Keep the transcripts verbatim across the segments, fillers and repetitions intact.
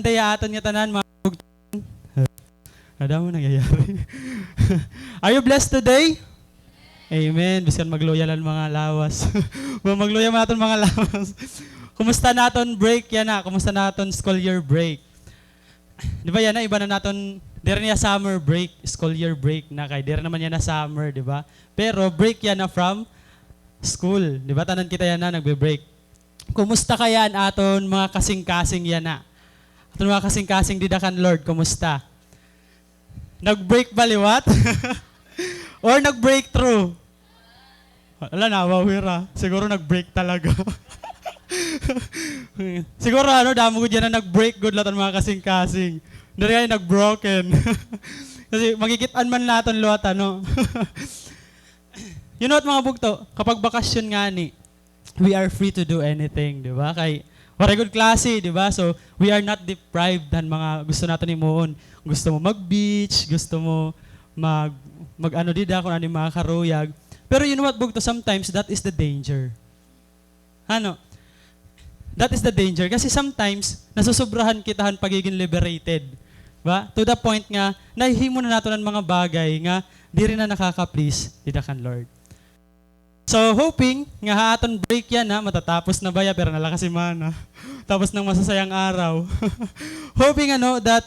Day ha aton ngatanan, mga bugto. Ada mo nangyayari. Are you blessed today? Amen. Biskan magluya la an mga lawas. Magluya man aton mga lawas. Kumusta an aton break yana? Kumusta an aton school year break? Di ba yana, iba na an aton, diri na hiya summer break, school year break na kay diri naman yana summer, di ba? Pero break yana from school, di ba? Tanan kita yana nagbe-break. Kumusta kaya an aton mga kasingkasing yana? Aton mga kasingkasing dida kan Lord, kumusta? Nag-break ba liwat? Or nag-breakthrough? Hala, nawaw hira. Siguro nag-break talaga. Siguro, ano, damo gud yana nag-break gud liwat an mga kasingkasing. Diri kay nag-broken. Kasi makikit-an man naton liwat, ano. You know what, mga bugto? Kapag bakasyon ngani, we are free to do anything, di ba? Kay waray gud klase, di ba? So, we are not deprived han mga gusto naton himuon. Gusto mo mag-beach, gusto mo mag, mag-ano dida, kun ano an mga karuyag. Pero you know what, bugto, sometimes that is the danger. Ano? That is the danger. Kasi sometimes, nasusobrahan kita han pagiging liberated. Ba? To the point nga, nahihimo na naton an mga bagay nga diri na nakaka-please dida kan Lord. So, hoping nga ha aton break yana, matatapos na baya, pira na la ka semana. Tapos na an masasayang araw. Hoping, ano, that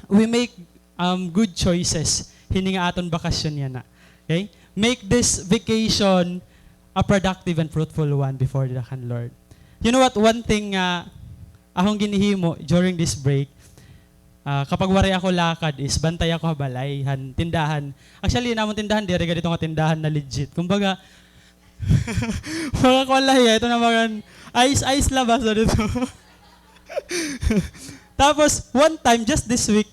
we make, um, good choices hini nga aton bakasyon yana. Okay? Make this vacation a productive and fruitful one before dida kan Lord. You know what? One thing nga akon ginhihimo during this break, ah, kapag waray ako lakad is bantay ako ha balay, han tindahan. Actually, an amon tindahan, diri gad ito nga tindahan na legit. Kumbaga, mga kuan la hiya, ito na mga ice-ice la ba, so dito. Tapos, one time, just this week,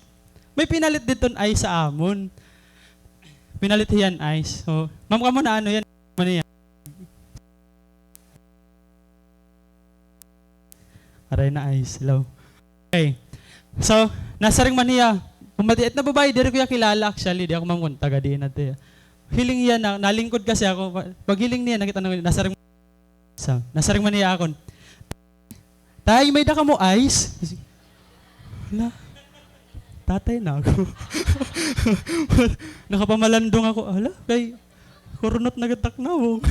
may pinalit didton ice ha amon. Pinalit hiya hin ice. So, ma'am, kamo na ano yana? Ano yana? Aray na, ice. Hello. Okay. So, nasiring man hiya, pumati, it na babaye, diri ko hiya kilala, actually, di ako man kun taga diin adto hiya. Hiling hiya na, nalingkod kasi ako. Paghiling niya, nakit-an ko, nasiring, so, nasiring man hiya akon, "Tay, may-ada kamo ice?" Hala, tatay na ako. Nakapamalandong ako. Hala, kay kurunot na gad tak nawong.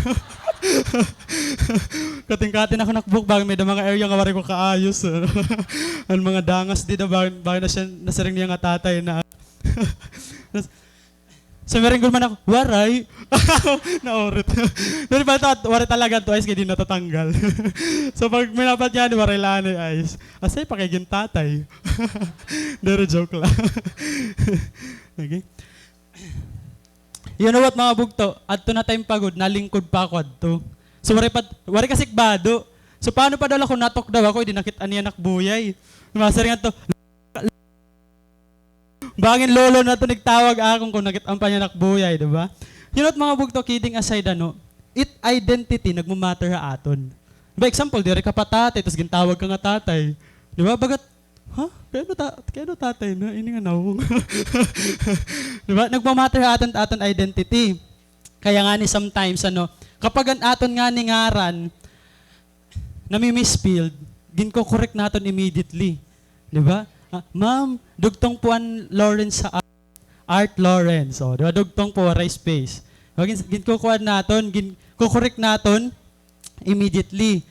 Kating-kating ako nakbuok, bangin may-ada mga area nga waray ko kaayos. An mga dangas dida, bangin, bangin nasiring niya nga tatay na. Sumiring gud man ako, "Waray." Naurit. Diri ba ta-, waray talaga adto ice kay di natatanggal. So, pag minapat niya, waray la anay ice. Asay pa kay gintatay. Diri, joke la. Okay. You know what, mga bugto? Adto na time pa gud, nalingkod pa ako adto. So, waray pa, waray kasikbado. So, paano pa daw la kun natukdaw ako, di nakit-an niya nakbuyay. Masiring adto, bangin lolo na ito nagtawag akon kun nakit-an pa niya nakbuyay, di ba? You know what, mga bugto, kidding aside, ano, it identity nagmamatter ha aton. Di ba, example, diri ka pa tatay, tas gintawag ka nga tatay. Di ba? Bagat, ha? Kay ano ta-, kay ano tatay na? Ini nga nawong. Di ba? Nagmamatter ha aton, aton identity. Kaya ngani sometimes, ano, kapag an aton ngani ngaran, nami-misspelled, ginko-correct naton immediately. Di ba? Ah, "Ma'am, dugtong po an Lawrence sa Art, Art Lawrence." O, di ba? Dugtong po, waray space. Di ba? Gin-, ginkukuan naton, ginko-correct naton immediately.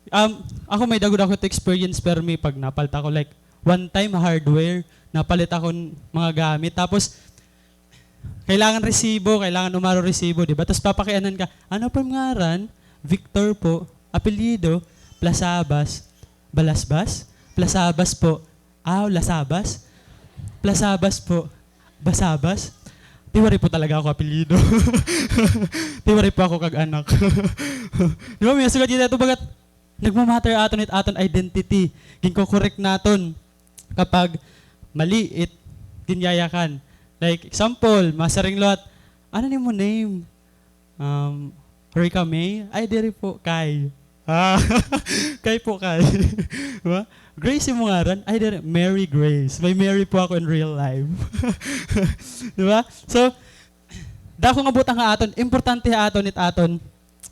Um, ako may-ada gud ako ito experience permi pag napalit ako, like, one time hardware, napalit ako mga gamit. Tapos, kailangan resibo, kailangan umaro resibo, di ba? Tas papakianan ka, "Ano pa im ngaran?" "Victor po." "Apelyido?" "Plasabas." "Balasbas?" "Plasabas po." "Aw, Lasabas?" "Plasabas po." "Basabas?" Ti waray po talaga ako apelyido. Ti waray po ako kag-anak. Di ba, may sugad kita ito, bagat nagmamatter aton it aton identity. Ginko-correct naton kapag mali it ginyayakan. Like, example, masiring liwat, "Ano nimo name?" Um, "Rica May?" "Ay, diri po, Kay." Ah, "Kay po, Kay." Di ba? "Grace imo ngaran?" "Ay, diri, Mary Grace. May Mary po ako in real life." Di ba? So, dako nga butang ha aton, importante ha aton it aton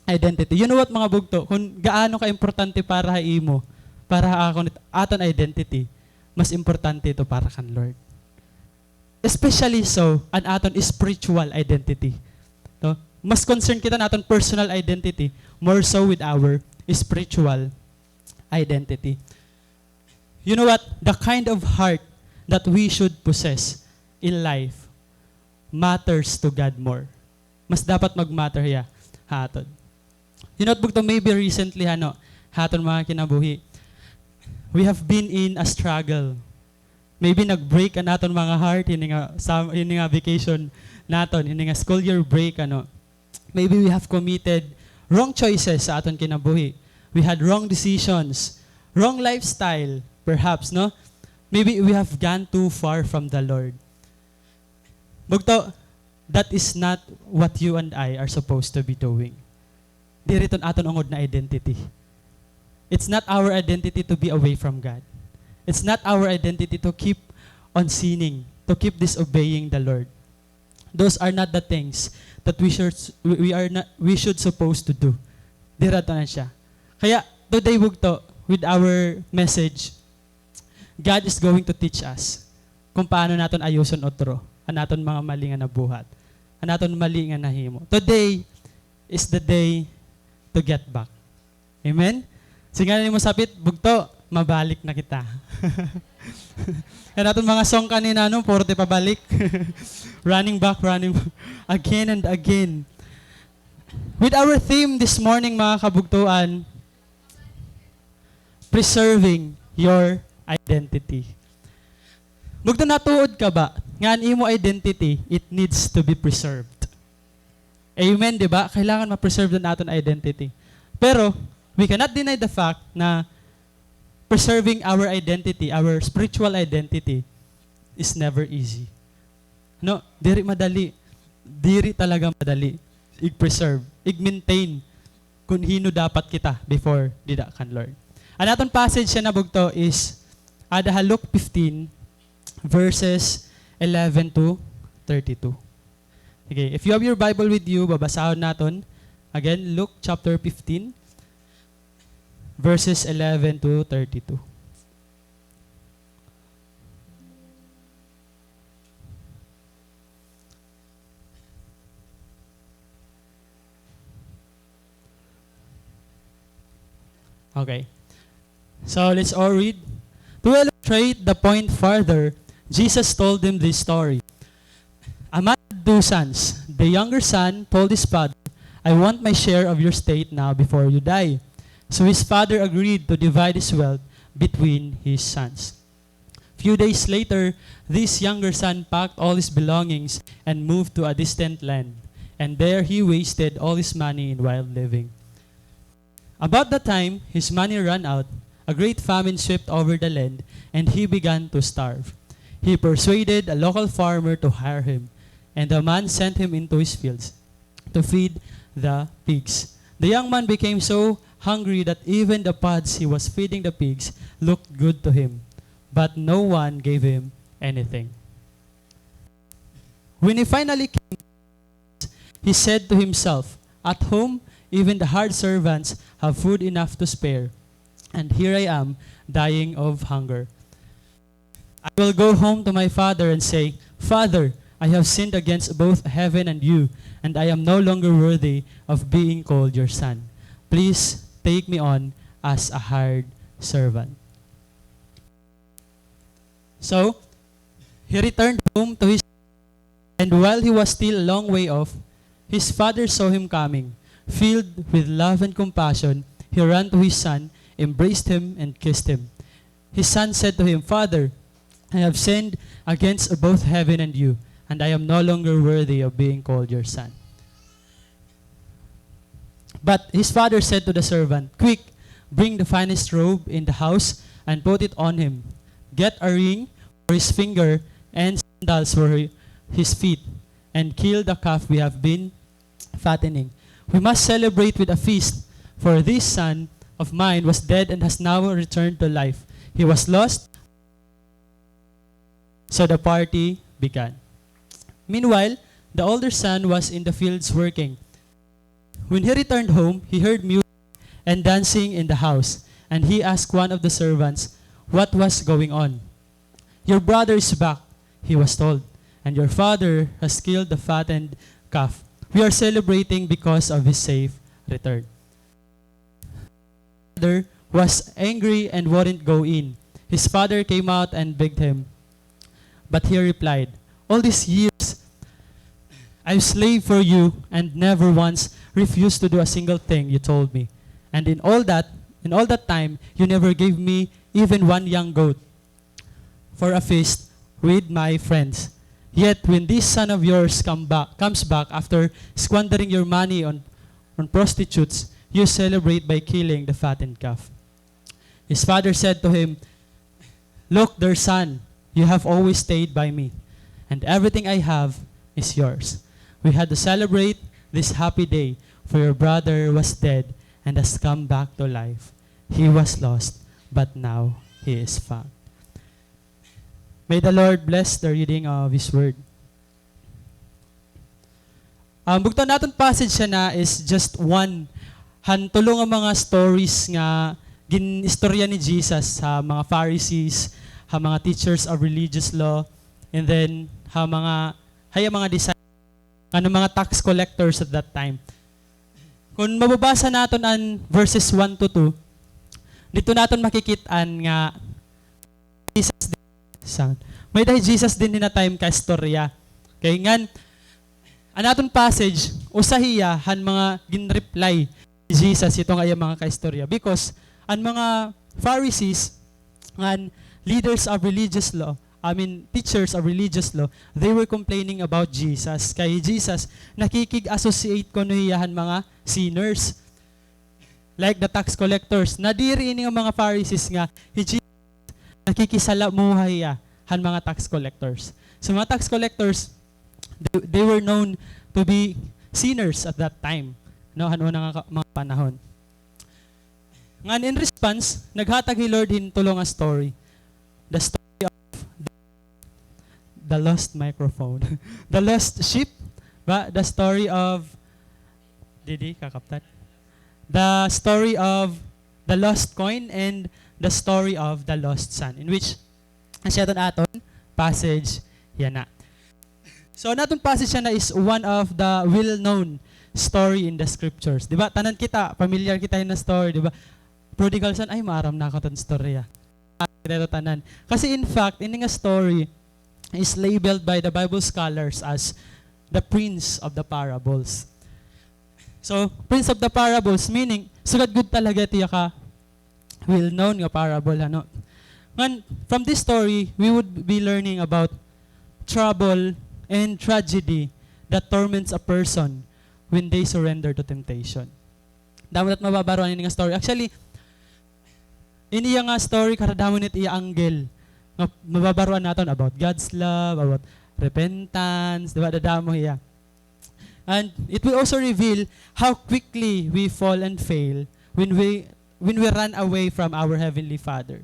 identity. You know what, mga bugto? Kun gaano ka importante para ha imo, para ha akon it-, aton identity, mas importante ito para kan Lord. Especially so, an aton spiritual identity. No? Mas concern kita han aton personal identity, more so with our spiritual identity. You know what? The kind of heart that we should possess in life matters to God more. Mas dapat mag-matter hiya ha aton. You know, bugto, maybe recently, ano, ha aton mga kinabuhi, we have been in a struggle. Maybe nag-break an aton mga heart, hini nga, sa, hini nga vacation naton, hini nga school year break, ano. Maybe we have committed wrong choices sa aton kinabuhi. We had wrong decisions, wrong lifestyle, perhaps, no? Maybe we have gone too far from the Lord. Bugto, that is not what you and I are supposed to be doing. Diri iton aton ungod na identity. It's not our identity to be away from God. It's not our identity to keep on sinning, to keep disobeying the Lord. Those are not the things that we should, we, we are not, we should supposed to do. Diri ato na siya. Kaya today, bugto, with our message, God is going to teach us kung paano naton ayuson utro an aton mga mali nga nabuhat, an aton mali nga nahimo. Today is the day to get back. Amen? Siring nimo sa hapit, "Bugto, mabalik na kita." Kay an aton mga song kanina, no, puro ti pabalik. Running back, running back. Again and again. With our theme this morning, mga kabugtoan, preserving your identity. Bugto, natuod ka ba nga an imo identity, it needs to be preserved? Amen, di ba? Kailangan ma-preserve an aton identity. Pero, we cannot deny the fact na preserving our identity, our spiritual identity, is never easy. No, diri madali. Diri talaga madali ig-preserve, ig-maintain kon hin-o dapat kita before dida kan Lord. An aton passage yana, bugto, is ada ha Luke fifteen, verses eleven to thirty-two. Okay, if you have your Bible with you, babasahon naton. Again, Luke chapter fifteen, verses eleven to thirty-two. Okay. So, let's all read. To illustrate the point further, Jesus told them this story. A man had two sons. The younger son told his father, "I want my share of your estate now before you die." So his father agreed to divide his wealth between his sons. Few days later, this younger son packed all his belongings and moved to a distant land, and there he wasted all his money in wild living. About that time, his money ran out. A great famine swept over the land, and he began to starve. He persuaded a local farmer to hire him, and the man sent him into his fields to feed the pigs. The young man became so hungry that even the pods he was feeding the pigs looked good to him, but no one gave him anything. When he finally came, he said to himself, "At home, even the hired servants have food enough to spare, and here I am, dying of hunger. I will go home to my father and say, 'Father, I have sinned against both heaven and you, and I am no longer worthy of being called your son. Please take me on as a hired servant.'" So, he returned home to his, and while he was still a long way off, his father saw him coming. Filled with love and compassion, he ran to his son, embraced him, and kissed him. His son said to him, "Father, I have sinned against both heaven and you, and I am no longer worthy of being called your son." But his father said to the servant, "Quick, bring the finest robe in the house and put it on him. Get a ring for his finger and sandals for hi-, his feet, and kill the calf we have been fattening. We must celebrate with a feast, for this son of mine was dead and has now returned to life. He was lost." So the party began. Meanwhile, the older son was in the fields working. When he returned home, he heard music and dancing in the house, and he asked one of the servants what was going on. "Your brother is back," he was told, "and your father has killed the fattened calf. We are celebrating because of his safe return." Father was angry and wouldn't go in. His father came out and begged him. But he replied, "All these years I've slaved for you and never once refused to do a single thing you told me. And in all that, in all that time, you never gave me even one young goat for a feast with my friends. Yet when this son of yours come back, comes back after squandering your money on, on prostitutes, you celebrate by killing the fattened calf." His father said to him, "Look, dear son, you have always stayed by me, and everything I have is yours. We had to celebrate this happy day, for your brother was dead and has come back to life. He was lost, but now he is found." May the Lord bless the reading of His Word. Um, bugto, an aton passage yana is just one han tulo nga mga stories nga gin-istorya ni Jesus ha mga Pharisees, ha mga teachers of religious law, and then ha mga, ha iya mga disciples, ngan mga tax collectors at that time. Kon mababasa naton an verses one to two, didto naton makikit-an nga Jesus din, sound. May-ada hi Jesus dinhi na time ka istorya. Okay, ngan, an aton passage, usa hiya han mga gin-reply ni Jesus hito nga iya mga kaistorya. Because, an mga Pharisees, ngan leaders of religious law, I mean, teachers of religious law, they were complaining about Jesus. Kay Jesus, nakikig-associate kuno hiya han mga sinners. Like the tax collectors. Nadiri ini nga mga Pharisees nga hi Jesus nakikisalamuha hiya han mga tax collectors. So, mga tax collectors, they, they were known to be sinners at that time, no, han una nga ka-, mga panahon. Ngan in response, naghatag hi Lord hin tulo nga story. The story of the lost microphone. The lost sheep, ba? The story of, didi, kakaptan. The story of the lost coin and the story of the lost son, in which, an siya aton, aton passage yana. So, an aton passage yana is one of the well-known story in the scriptures. Di ba? Tanan kita, familiar kita hin story, di ba? Prodigal son, ay, maaram na ako iton storya. Kita ito tanan. Kasi in fact, ini nga story is labeled by the Bible scholars as the prince of the parables. So, prince of the parables, meaning, sugad gud talaga ito iya ka well-known nga parable, ano? Ngan, from this story, we would be learning about trouble and tragedy that torments a person when they surrender to temptation. Damo nat mababaroan ini nga story. Actually, ini iya nga story, karadamo nit iya angle. Nga mababaroan naton about God's love, about repentance, di ba? Dadamo hiya. And it will also reveal how quickly we fall and fail when we, when we run away from our Heavenly Father.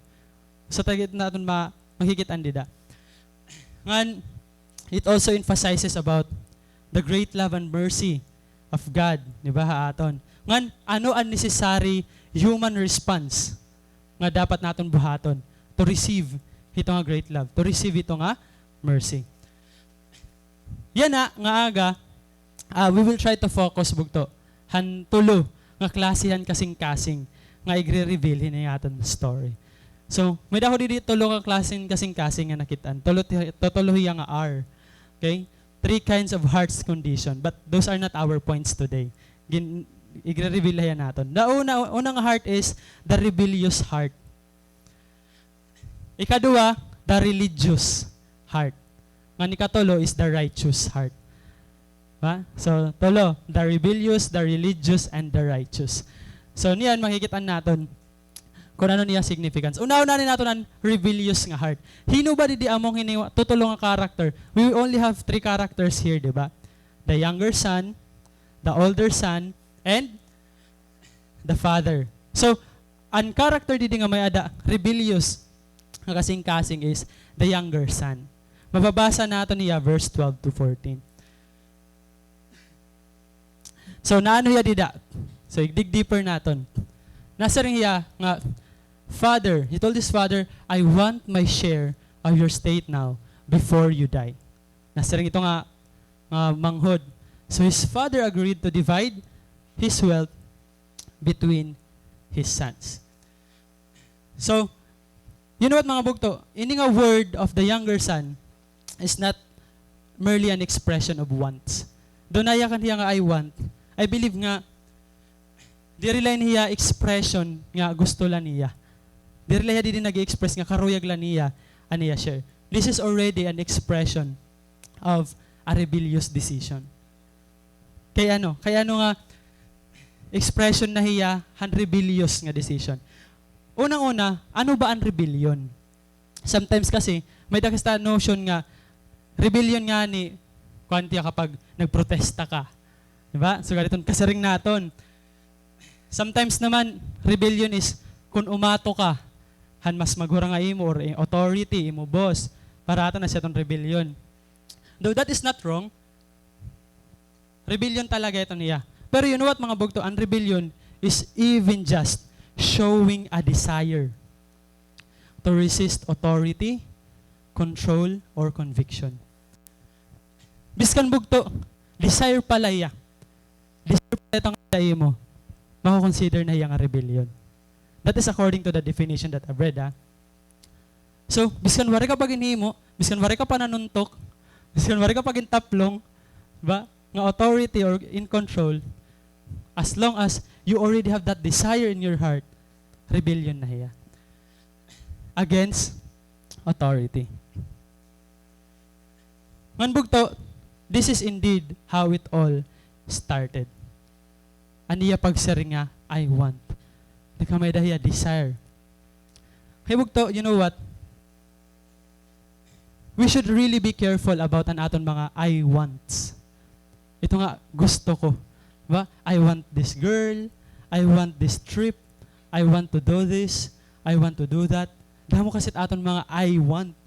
So, target naton ma-, makikit-an dida. Ngan, it also emphasizes about the great love and mercy of God, di ba, ha aton. Ngan, ano an necessary human response nga dapat naton buhaton to receive hito nga great love, to receive hito nga mercy. Yana nga aga, ah, we will try to focus bugto han tulo nga klase han kasingkasing nga igre-reveal hini nga aton story. So, may-ada ako didi tulo nga klase hin kasingkasing nga nakit-an. Tulo ti-, tutulo hiya nga R. Okay? Three kinds of heart's condition. But those are not our points today. Gin-, igre-reveal hiya naton. The una, una nga heart is the rebellious heart. Ikaduha, the religious heart. Ngan ikatulo is the righteous heart. Ha? So, tulo, the rebellious, the religious, and the righteous. So, niyan, makikit-an naton kon ano niya significance. Una-unahan naton an rebellious nga heart. Hin-o ba didi among hini tutulo nga character? We only have three characters here, di ba? The younger son, the older son, and the father. So, an character didi nga may-ada rebellious nga kasingkasing is the younger son. Mababasa naton hiya verse twelve to fourteen. So, naano hiya dida? So, i-dig deeper naton. Nasiring hiya nga, "Father," he told his father, "I want my share of your estate now before you die." Nasiring ito nga, nga manghod. So his father agreed to divide his wealth between his sons. So, you know what, mga bugto? Ini nga word of the younger son is not merely an expression of wants. Daw naya kan hiya nga "I want." I believe nga diri la ini hiya expression nga gusto la niya. Diri la hiya didi nag-i-express nga karuyag la niya an iya share. This is already an expression of a rebellious decision. Kay ano? Kay ano nga expression na hiya han rebellious nga decision? Unang-una, ano ba an rebellion? Sometimes kasi, may-ada kita notion nga rebellion ngani, kuan tiya kapag nagprotesta ka. Di ba? So, ganiton kasiring naton. Sometimes naman, rebellion is kun umato ka han mas maghurang ha imo or, eh, authority, imo boss. Para aton na siya ton rebellion. Though that is not wrong, rebellion talaga ito niya. Pero you know what, mga bugto? An rebellion is even just showing a desire to resist authority, control, or conviction. Biskan bugto, desire pa la hiya. Desire pa la ito nga sa imo. Mako-consider na hiya nga rebellion. That is according to the definition that I've read, ha. So, biskan waray ka pa ginhimo, biskan waray ka pa nanuntok, biskan waray ka pa gintaplong, ba, nga authority or in control, as long as you already have that desire in your heart, rebellion na hiya against authority. Ngan bugto, this is indeed how it all started. An iya pagsiring nga, "I want." Nagkamay-ada hiya desire. Kay bugto, you know what? We should really be careful about an aton mga "I wants." Ito nga, gusto ko. Ba? "I want this girl. I want this trip. I want to do this. I want to do that." Damo kasi it aton mga "I want."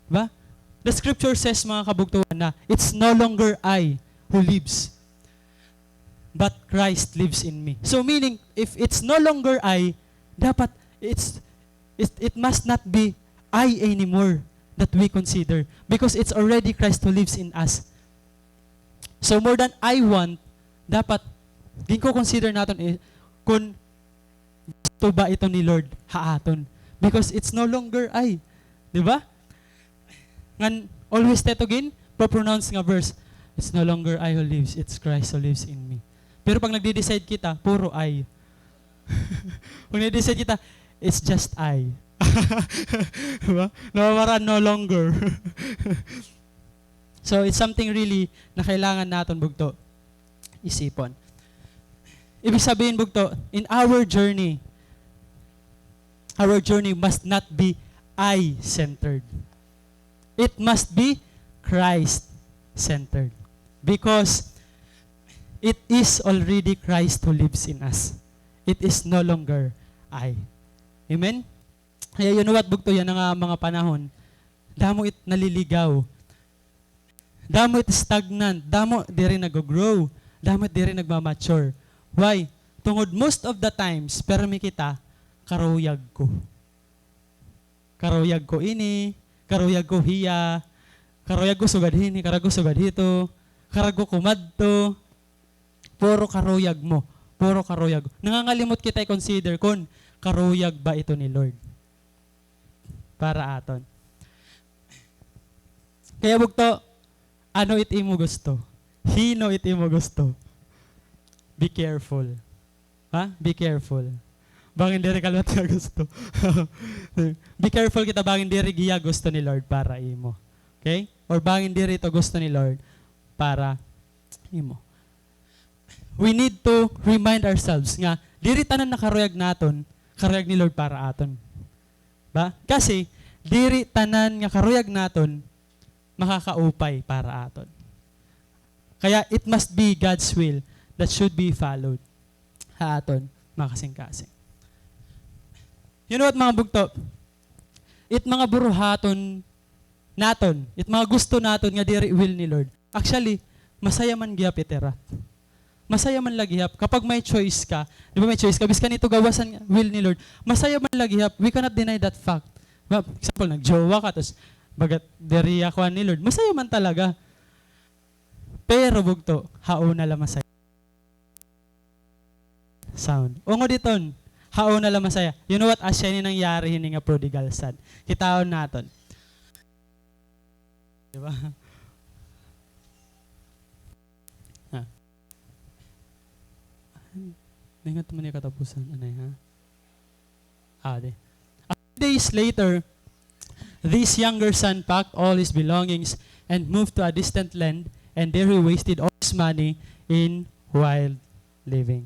Ba? The scripture says, mga kabugtuan, na, "It's no longer I who lives, but Christ lives in me." So meaning, if it's no longer I, dapat it's, it, it must not be I anymore that we consider, because it's already Christ who lives in us. So more than "I want," dapat ginko-consider naton, eh, kun gusto ba ito ni Lord ha aton. Because it's no longer I. Di ba? Ngan, always ta ito gin-propronounce nga verse, "It's no longer I who lives, it's Christ who lives in me." Pero pag nagde-decide kita, puro I. Pag nagde-decide kita, "It's just I." Di ba? Nawawara, no longer. So, it's something really na kailangan naton bugto isipon. Ibig sabihin, bugto, in our journey, our journey must not be I-centered. It must be Christ-centered. Because it is already Christ who lives in us. It is no longer I. Amen? Kaya you know what, bugto, yana nga mga panahon, damo it naliligaw. Damo it stagnant. Damo diri nag-grow. Damo it diri nagma-mature. Why? Tungod most of the times, pirmi kita, karuyag ko. Karuyag ko ini, karuyag ko hiya, karuyag ko sugad hini, karuyag ko sugad hito, karuyag ko kumadto. Puro karuyag mo. Puro karuyag. Nangangalimot kita i-consider kun karuyag ba ito ni Lord para aton. Kaya bugto, ano it imo gusto? Hin-o it imo gusto? Be careful. Ha? Be careful. Bangin diri ka liwat nga gusto. Be careful kita bangin diri gihap gusto ni Lord para imo. Okay? Or bangin diri ito gusto ni Lord para imo. We need to remind ourselves nga diri tanan nga karuyag naton, karuyag ni Lord para aton. Ba? Kasi, diri tanan nga karuyag naton makakaupay para aton. Kaya, it must be God's will that should be followed ha aton, mga kasingkasing. You know what, mga bugto? It mga buruhaton naton, it mga gusto naton nga diri will ni Lord. Actually, masaya man gihap it ira. Masaya man la gihap kapag may choice ka. Di ba may choice ka? Biskan ito gawas han will ni Lord. Masaya man la gihap. We cannot deny that fact. Ba, example, nagjowa ka, tas bagat diri ya kuan ni Lord. Masaya man talaga. Pero bugto, ha una la masaya. Sound. Ungod hiton, ha una la masaya. You know what? Asya ini nangyari hini nga prodigal son. Kitaon naton. Di ba? Ha. Naingat man niya katapusan, anay, ha? Ah, di. A few days later, this younger son packed all his belongings and moved to a distant land, and there he wasted all his money in wild living.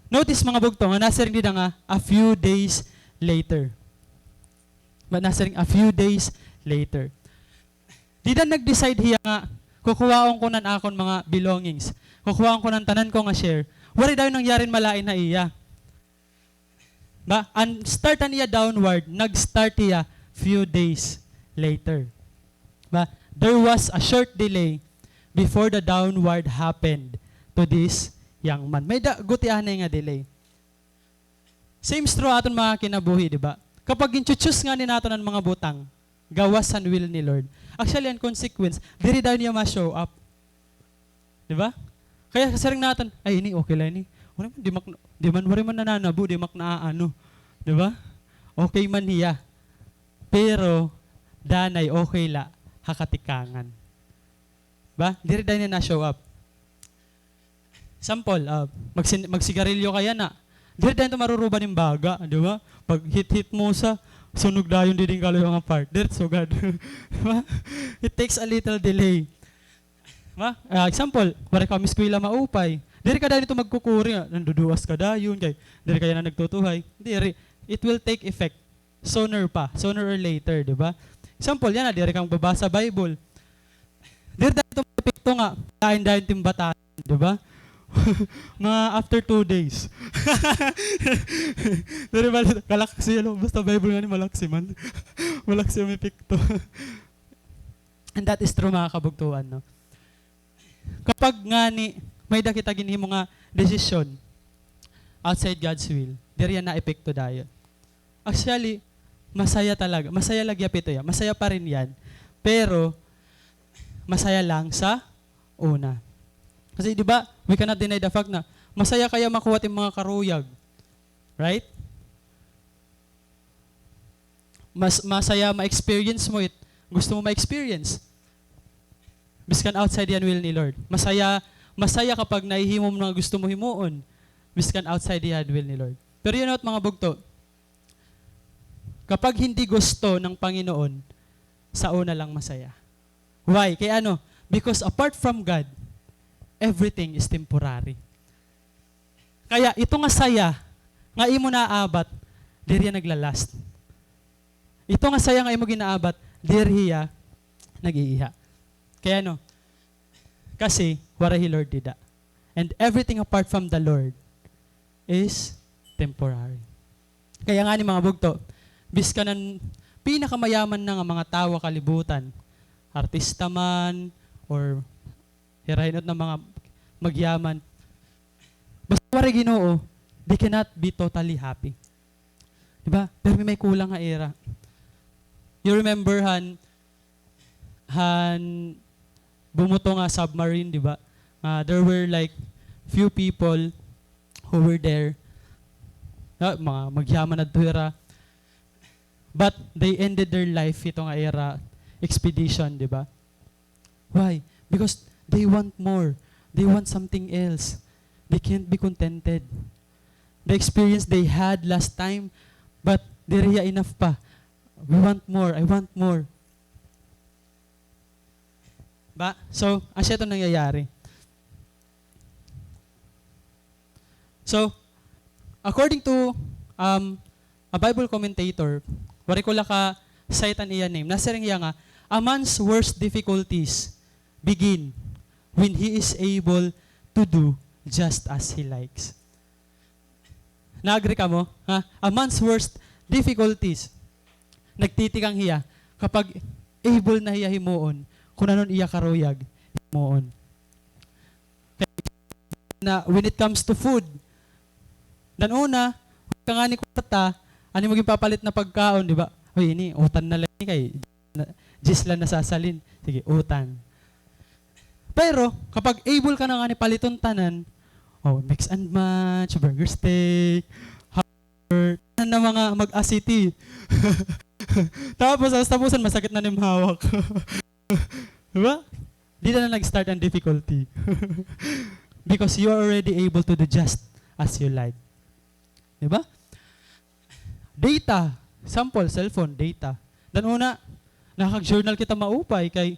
Notice, mga bugto, nga nasiring dida nga a few days later. Ba, nasiring a few days later. Dida nag-decide hiya nga, "Kukuhaon ko na an akon mga belongings. Kukuhaon ko na an tanan ko nga share." Waray dayon nangyari hin malain ha iya. Ba, an start han iya downward, nag-start hiya few days later. Ba, there was a short delay before the downward happened to this young man. May da, gutianay nga delay. Same through aton mga kinabuhi, di ba? Kapag gin-choose ngani naton an mga butang, gawas han will ni Lord. Actually, an consequence, diri dayon niya ma-show up. Di ba? Kaya kasiring naton, "Ay, ini, okay la ini. Waray man, di mak-, di man, waray man nananabo, di mak naaano." Di ba? Okay man hiya. Pero, danay, okay la, ha katikangan. Ba? Diri dayon niya na-show up. Example, ah, magsin-, magsigarilyo ka yana. Diri dayon ito maruruba nin baga, di ba? Pag hit-hit mo sa, sunog dayon didi hin kaluyo nga part. Diri sugad. Di ba? It takes a little delay. Ba? Ah, example, waray ka maeskwela maupay. Diri ka dayon ito magkukuri nga, nanduduas ka dayon, kay diri ka yana nagtutuhay. Diri, it will take effect. Sooner pa, sooner or later, di ba? Example, yana, diri ka magbabasa Bible. Diri dayon ito maepekto nga, lain dayon it im batasan, di ba? Mga after two days. Diri ba, kalaksi, ano, basta Bible ngani, malaksi man. Malaksi an epekto. And that is true, mga kabugtuan, no? Kapag ngani, may-ada kita ginhimo nga desisyon outside God's will, diri yana naepekto dayon. Actually, masaya talaga. Masaya la gihap ito, ya. Masaya pa rin yan. Pero, masaya lang sa una. Kasi, di ba, we cannot deny the fact na masaya kaya makuha it im mga karuyag. Right? Mas, masaya ma-experience mo it gusto mo ma-experience. Biskan outside han will ni Lord. Masaya, masaya kapag nahihimo mo an gusto mo himuon. Biskan outside han will ni Lord. Pero you know what, mga bugto? Kapag hindi gusto ng Panginoon, sa una lang masaya. Why? Kay ano? Because apart from God, everything is temporary. Kaya ito nga saya nga imo naabat, diri hiya nagla-last. Ito nga saya nga imo ginaabat, diri hiya nag-iiha. Kay ano? Kasi waray hi Lord dida. And everything apart from the Lord is temporary. Kaya ngani, mga bugto, biskan an pinakamayaman na nga mga tawo ha kalibutan, artista man, or hira hin-o it na mga magyaman, basta waray Ginoo, they cannot be totally happy. Di ba? Pirmi may kulang ha ira. You remember han, han bumuto nga submarine, di ba? Nga there were, like, few people who were there. Na, mga magyaman adto hira. But they ended their life hito nga ira expedition, di ba? Why? Because they want more. They want something else. They can't be contented. The experience they had last time, but diri hiya enough pa. We want more. I want more. Ba? So, asya ito nangyayari. So, according to, um, a Bible commentator, waray ko la ka-cite an iya name, nasiring hiya nga, "A man's worst difficulties begin when he is able to do just as he likes." Na-agree kamo? Ha? A man's worst difficulties, nagtitikang hiya kapag able na hiya himuon kun ano an iya karuyag himuon. na when it comes to food. Dan una, ka ngani kwarta, ano mo ginpapalit na pagkaon, di ba? Uy, ini, utan na la ini kay na, diyes la nasasalin. Sige, utan. Pero, kapag able ka na ngani paliton tanan, oh, mix and match, burger steak, hamburger, tanan na mga mag-asiti. Tapos, sa tapusan, masakit na nim hawak. Di ba? Dida na nag-start an difficulty. Because you are already able to do just as you like. Di ba? Data. Sample, cellphone, data. Dan una, nakakag-journal kita maupay kay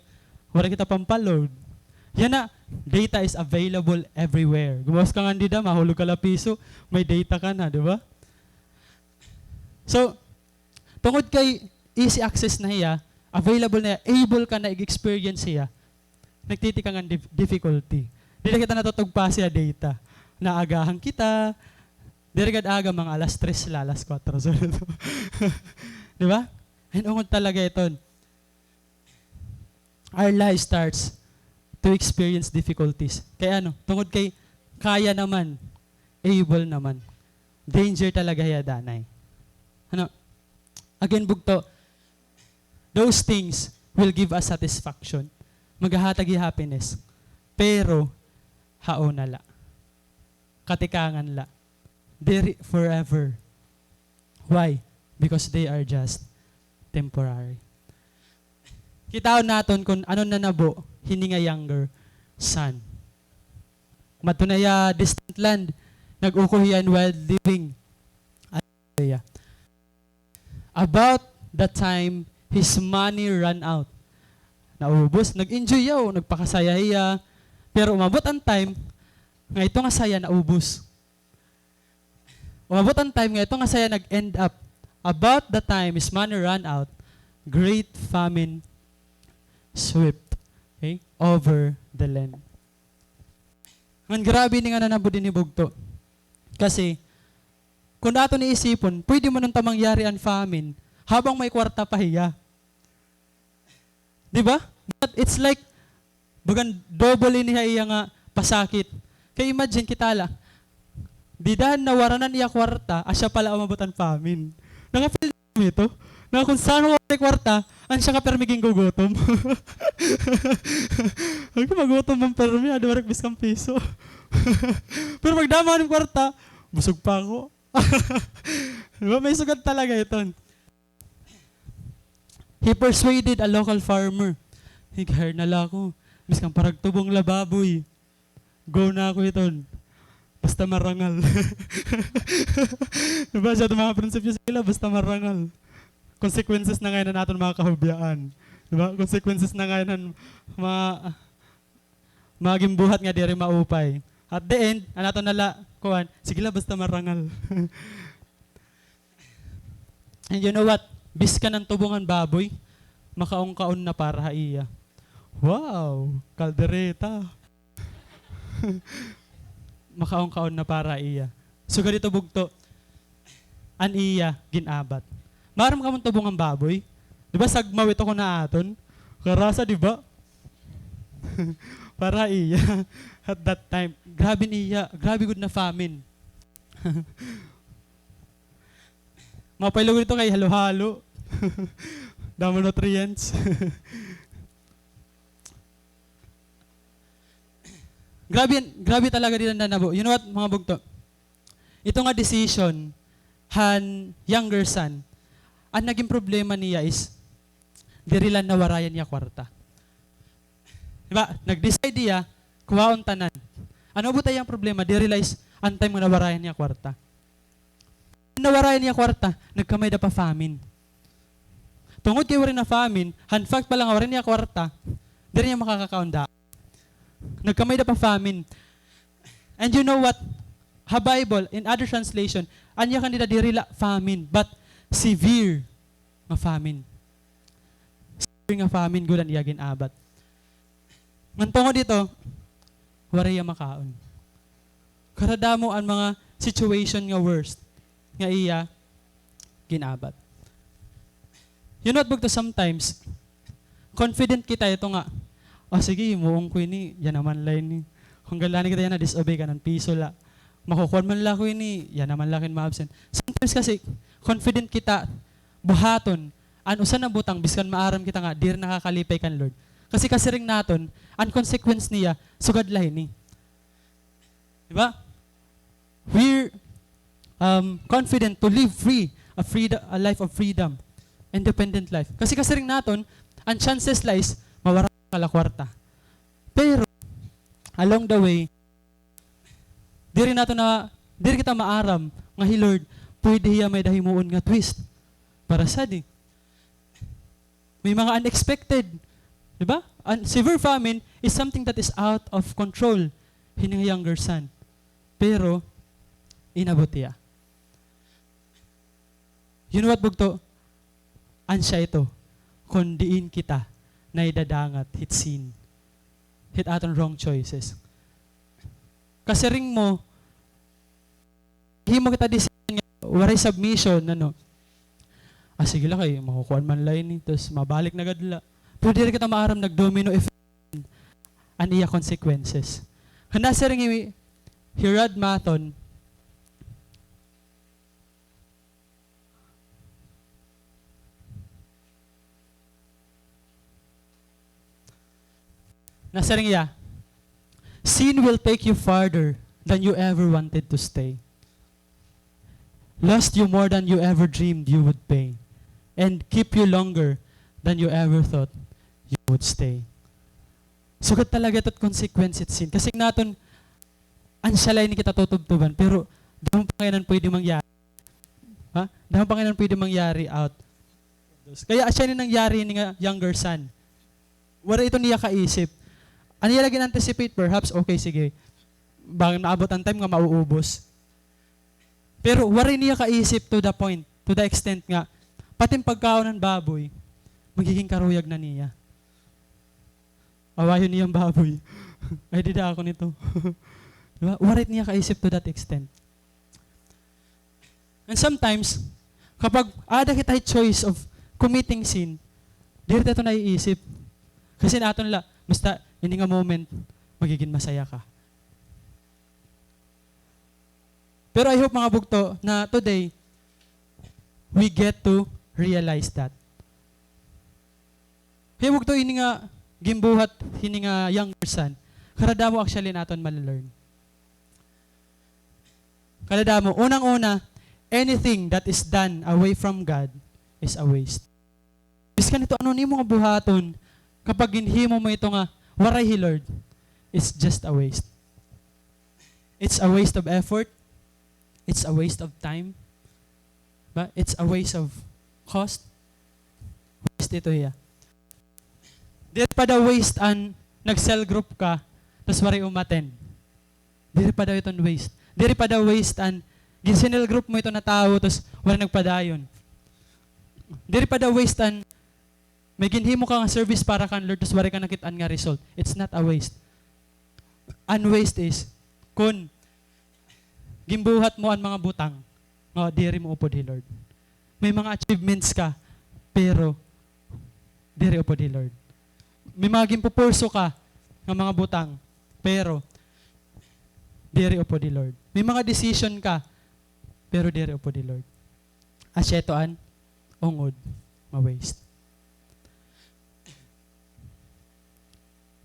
waray kita pampaload. Yana, data is available everywhere. Gumawas ka ngani dida, mahulog ka la piso, may data ka na, di ba? So, tungod kay easy access na hiya, available na hiya, able ka na ig-experience hiya, nagtitikang an dif-, difficulty. Diri kita natutugpas hiya data. Naagahan kita, diri gad aga, mga alas tres la, alas kuwatro. So, di ba? Ay, ungod talaga iton. Our life starts to experience difficulties. Kay ano? Tungod kay kaya naman, able naman. Danger talaga hiya danay. Ano? Again, bugto, those things will give us satisfaction. Magahatag hiya happiness. Pero, hauna la. Katikangan la. Diri forever. Why? Because they are just temporary. Kitaon naton kon ano nanabo hini nga younger son. Madto na hiya distant land, nag-ukoy hiya hin wild living. About the time his money ran out. Naubos, nag-enjoy hiya, o, nagpakasaya hiya. Pero umabot an time nga ito nga saya naubos. Umabot an time nga ito nga saya nag-end up. About the time his money ran out, great famine swept, okay, over the land. Ngan grabe ini nga nanabo dinhi bugto. Kasi, kun aton iisipon, pwede man unta mangyari an famine habang may kwarta pa hiya. Di ba? But it's like, bagan double ini ha iya nga pasakit. Kay imagine kita la, dida han nawaranan iya kwarta, asya pa la umabot an famine. Naka-feel niyo ito? Na kun san waray kwarta, an siya ka pirmi gingugutom. Ay, magutom man pirmi, adi waray biskang piso. Pero pagdamo han kwarta, busog pa ako. Di ba? May sugad talaga iton. He persuaded a local farmer. Ig-hire na la ako. Biskang paragtubong la baboy. Go na ako hiton. Basta marangal. Di ba? Siya itong mga prinsipyo sila, basta marangal. Consequences na ngay-an han aton mga kahubyaan. Di ba? Consequences na ngay-an han mga, mga ginbuhat nga diri maupay. At the end, an aton na la, kuan, sige la, basta marangal. And you know what? Biskan an tubong han baboy, makaon-kaon na para ha iya. Wow! Kaldereta. Makaon-kaon na para ha iya. Sugad ito bugto, an iya gin-abat. Maaram kamo an tubong han baboy? Di ba sagmaw ito kun ha aton? Karasa, di ba? Para ha iya. At that time, grabe an iya, grabe gud na famine. Maupay lugod ito kay halo-halo. Damo nutrients. Grabe, grabe talaga dida nanabo. You know what, mga bugto? Ito nga decision han younger son, an nagin problema niya is diri la nawarayan iya kwarta. Di ba? Nag-decide iya, kuhaon tanan. An naubot ha iya nga problema, diri la is an time nga nawarayan iya kwarta. Nawarayan iya kwarta, nagkamay-ada pa famine. Tungod kay waray na famine, han fact pa la nga waray niya kwarta, diri niya makakakaon daw. Nagkamay-ada pa famine. And you know what? Ha Bible, in other translation, an iya kandida diri la famine, but severe nga famine. Severe nga famine gud an iya gin-abat. Ngan tungod hito, waray iya makaon. Karadamo an mga situation nga worst nga iya gin-abat. You know what, bugto, sometimes, confident kita ito nga, "Ah, sige, himuon ko ini, yana man la ini." Kon gad la ini kita yana, disobey ka, nan piso la. Makukuan man la ako ini, yana man la ako in ma-absent. Sometimes kasi, confident kita, buhaton, an usa na butang, biskan maaram kita nga, diri nakakalipay kan Lord. Kasi kasiring naton, an consequence niya, sugad la ini. Di ba? We're, um, confident to live free, a freed-, a life of freedom, independent life. Kasi kasiring naton, an chances la is, mawara ka la kwarta. Pero, along the way, diri naton na, diri kita maaram nga hi Lord, pwede hiya may-ada himuon nga twist para sa di. May mga unexpected, di ba? An severe famine is something that is out of control hini nga younger son. Pero, inabot hiya. You know what, bugto? Asya ito, kon diin kita naidadangat hit sin, hit aton wrong choices. Kasiring mo, himo kita decision nga waray submission, ano. Ah, sige la kay, makukuan man la ini, tas mabalik na gad la. Pero diri kita maaram, nag-domino effect an iya consequences. Nasiring hi, hi Rod Mathon, nasiring hiya, "Sin will take you farther than you ever wanted to stay. Lost you more than you ever dreamed you would pay. And keep you longer than you ever thought you would stay." Sugad talaga ito it consequence it sin. Kasi naton, asya la ini kita tutubtuban, pero damo pa ngay-an an pwede mangyari. Ha? Damo pa ngay-an an pwede mangyari out. Kaya asya ini nangyari ini nga younger son. Waray ito niya kaisip. An iya la gin-anticipate, perhaps, okay, sige. Bangin maabot an time nga mauubos. Pero waray niya kaisip to the point, to the extent nga, pati an pagkaon han baboy, magiging karuyag na niya. Awayon niya an baboy. Ay, dida ako nito. Di ba? Waray niya kaisip to that extent. And sometimes, kapag aada kita hit choice of committing sin, diri ta ito naiisip. Kasi naton la, basta ini nga moment, magiging masaya ka. Pero I hope, mga bugto, na today, we get to realize that. Kay bugto, ini nga ginbuhat hini nga younger son, kadadamo actually naton male-learn. Kadadamo, unang-una, anything that is done away from God is a waste. Bisan ito ano nimo nga buhaton, kapag ginhimo mo ito nga waray hi Lord, it's just a waste. It's a waste of effort. It's a waste of time. Ba? It's a waste of cost. Waste ito hiya. Diri pa daw waste an nag-cell group ka, tas waray umattend. Diri pa daw iton waste. Diri pa daw waste an gin-cell group mo ito na tawo, tas waray nagpadayon. Diri pa daw waste an may ginhimo ka nga service para kan Lord, tas waray ka nakit-an nga result. It's not a waste. An waste is, kun ginbuhat mo an mga butang nga diri mo upod hi Lord. May mga achievements ka, pero diri upod hi Lord. May mga ginpupurso ka nga mga butang, pero diri upod hi Lord. May mga decision ka, pero diri upod hi Lord. Asya ito an ungod nga waste.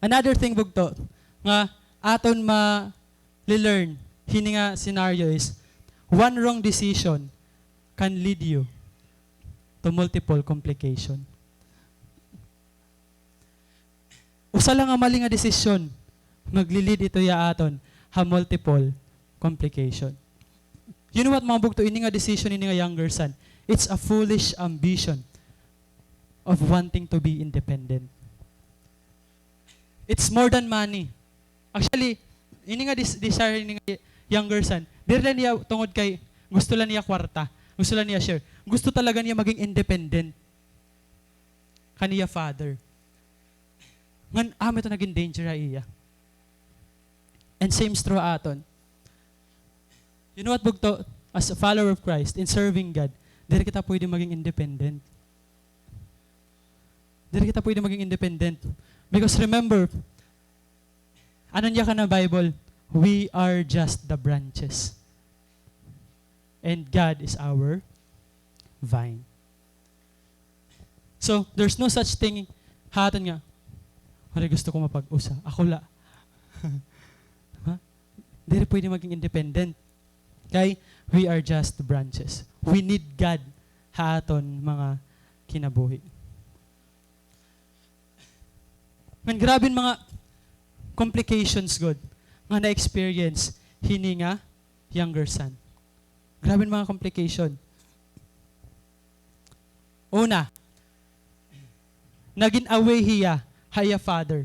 Another thing, bugto, nga aton ma-learn hini nga scenario is, one wrong decision can lead you to multiple complication. Usa la nga mali nga desisyon, magli-lead ito hiya aton ha multiple complication. You know what, mga bugto, ini nga decision, ini nga younger son, it's a foolish ambition of wanting to be independent. It's more than money. Actually, ini nga dis-, desire ini nga younger son, diri la niya tungod kay gusto la niya kwarta, gusto la niya share. Gusto talaga niya maging independent kan iya father. Ngan amo ito naging danger ha iya. And same is true ha aton. You know what, bugto? As a follower of Christ, in serving God, diri kita pwede maging independent. Diri kita pwede maging independent. Because remember, Ano niya kan Bible? "We are just the branches. And God is our vine." So, there's no such thing ha aton nga, "Waray, gusto ko mapag-usa. Ako la." Ha? Diri pwede maging independent. Kay, we are just branches. We need God ha aton mga kinabuhi. Ngan grabe an mga complications gud nga na-experience hini nga younger son. Grabe an mga complication. Una, nagin away hiya ha iya father,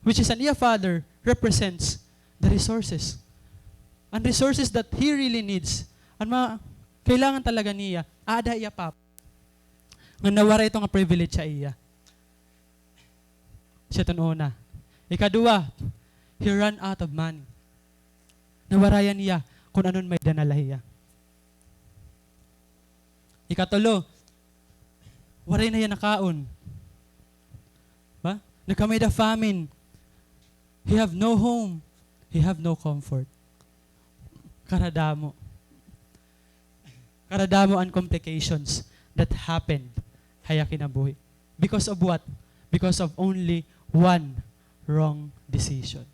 which is an iya father represents the resources. An resources that he really needs, an mga kailangan talaga niya, aada iya papa. Nga nawaray ito nga privilege sa iya. Siya iton una. Ikaduha, he ran out of money. Nawarayan hiya kun ano an may-ada na la hiya. Ikatulo, waray na hiya nakaon. Ba? Nagkamay-ada famine. He have no home. He have no comfort. Karadamo. Karadamo an complications that happened ha iya kinabuhi. Because of what? Because of only one wrong decision.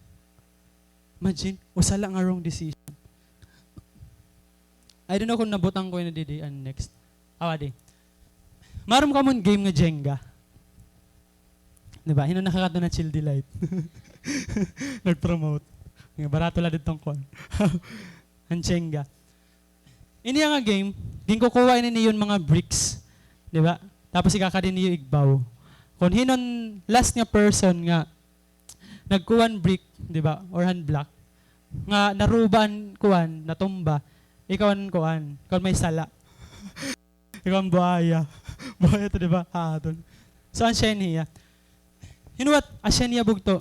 Imagine, usa la nga wrong decision. I don't know kung nabutang ko ini didi an next. Awa di. Maaram kamo hin game nga Jenga. Di ba? Hin-o nakakadto na Chill Delight? Nag-promote. Nga barato la didto an kuan. An Jenga. Ini nga game, ginkukuha ini niyo hin mga bricks. Di ba? Tapos ikakadi niyo igbaw. Kon hin-o an last nga person nga nagkuha hin brick, di ba? Or han block, nga naruba an kuan, natumba, ikaw an kuan, ikaw an may sala. Ikaw an buaya. Buaya ito, di ba? Ha aton. So, an siya ini hiya. You know what? An siya ini hiya bugto.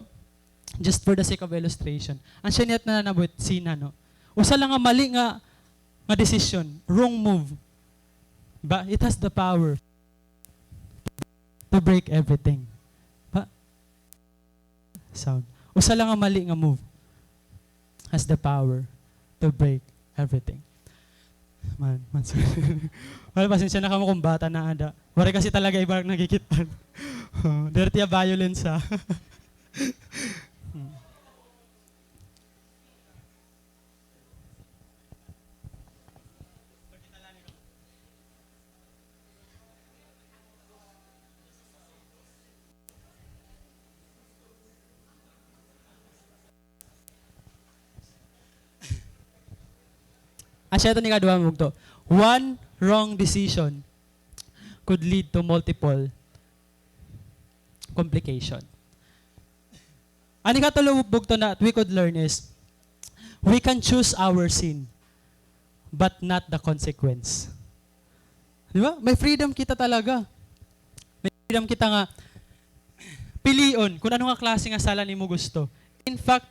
Just for the sake of illustration. An siya ini hiya it nananabuhi, sina, no? Usa la nga mali nga, nga decision, wrong move. Ba, it has the power to break everything. Ba? Sound. Usa la nga mali nga move has the power to break everything. Man, man, sorry. Well, pasensya na kamo kon bata na ada. Waray kasi talaga iba nakikita. Oh, dirty a violence, ha. Hmm. Asya ito an ikaduha nga bugto. One wrong decision could lead to multiple complication. An ikatulo bugto na we could learn is, we can choose our sin, but not the consequence. Di ba? May freedom kita talaga. May freedom kita nga pilion kon ano nga klase nga sala an imo gusto. In fact,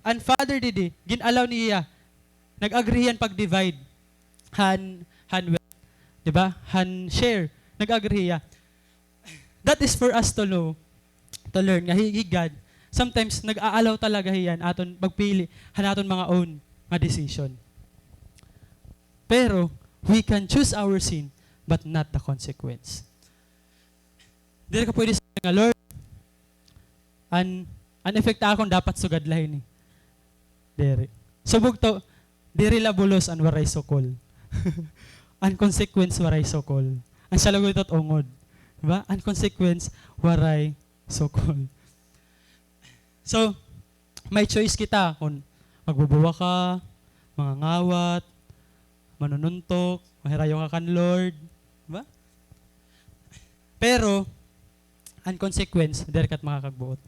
an father didi, gin-allow niya, nag-agree hiya hin pag-divide han, han wealth. Di ba? Han share. Nag-agree hiya. That is for us to know, to learn nga hi, hi God, sometimes nag-a-allow talaga hiya han aton pagpili han aton mga own nga decision. Pero, we can choose our sin, but not the consequence. Diri ka pwede sabi nga, "Lord, an, an effect ha akon dapat sugad la hini." Diri. So, bugto, diri la bulos an waray sukol. An consequence waray sukol. An siya la gud ito it ungod. Di ba? An consequence waray sukol. So, may choice kita kon magbubuwa ka, mangangawat, manununtok, mahirayo ka kan Lord. Di ba? Pero, an consequence, diri ka it makakagbuot.